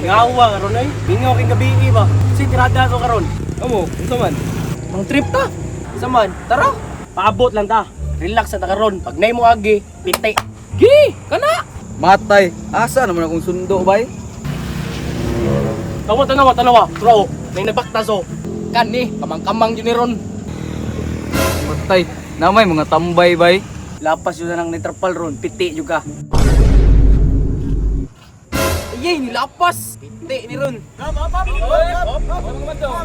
Yawa karon ay. Mingaw kay gabi ba. Si tirada ko karon. Amo, unsa man? Mang trip ta. Sa man, tara. Paabot lang ta. Relax sa ta karon. Pag nay mo agi, piti. Gi, kana. Matay, asa naman akong sundo bay? Tawa tanawa tanawa. Bro, nay nabaktas oh. Kani, kamang-kamang yun ni Ron. Matay, namay mga tambay bay. Lapas yun na ng nitrapal ron, piti juga. Ayay, nilapas. Piti ni Ron.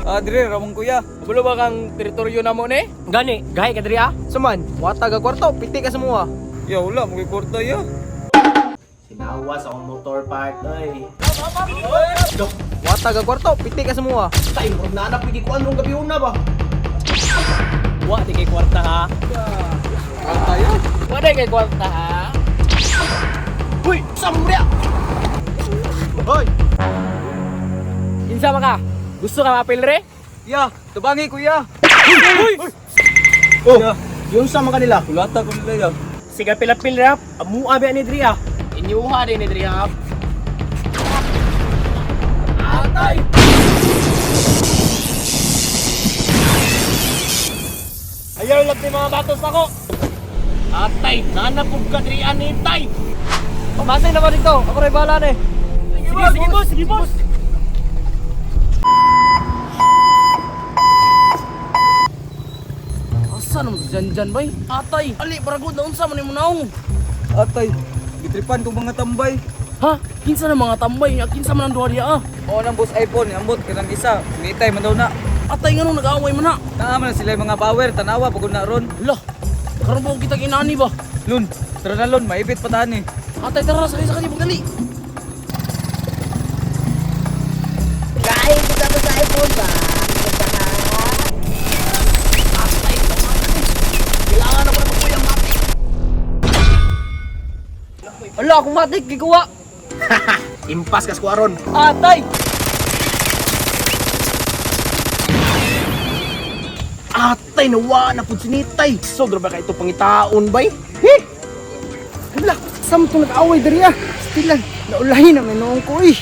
Ah, dire ramong kuya. Kabulo ba kang teritoryo na mo ni? Gani, gahi ka diri ah. Saman, wata ka kwarto, piti ka semua. Ya wala mo kay kwarta ya. Sinawa sa akong motor part oy. Wata ka kwarto, piti ka semua. Tay, murag na anak pigi kuan rong gabi una ba. Wa di kay kwarta ha. Kwarta ya. Wala kay kwarta ha. Uy, samurya. Hoy! Kinsa man ka? Gusto ka mapil re? Ya, tubangi kuya. Oh, yun sa mga kanila. Kulata ko nila ya. Siga pila-pil rap, amua ba ni diri ah. Inyuha din ni diri ha. Ayaw lang ni mga batos ako. Atay, nanapog ka diri ani tay. Pamasay naman dito. Ako rin bahala ni. Sige, sige boss, sige boss. Asa naman si Janjan bay? Atay, ali baragod na unsa man imo naong. Atay, gitripan kong mga tambay. Ha? Kinsa na mga tambay? Nya kinsa man ang duha diha ah? Oo nang boss iPhone, ambot kanang isa. Sinitay man daw na. Atay nganong nag-away man na? Naa man na sila yung mga power, tanawa pagod na ron. Lah, karon ba kita inani ba? Lun, tara na lun, maipit pa tani. Atay tara sakay sakay pagdali. Kain ko sa sa iPhone ba? Kailangan ako na magkuyang matik. Ala, akong matik gikuha. Impas ka skuaron. Atay! Atay, nawa na pud sinitay. So, grabe ka ito pangitaon bay. Hala, sa mo itong nag-away diri ah. Still lang, naulahin na may noong ko eh.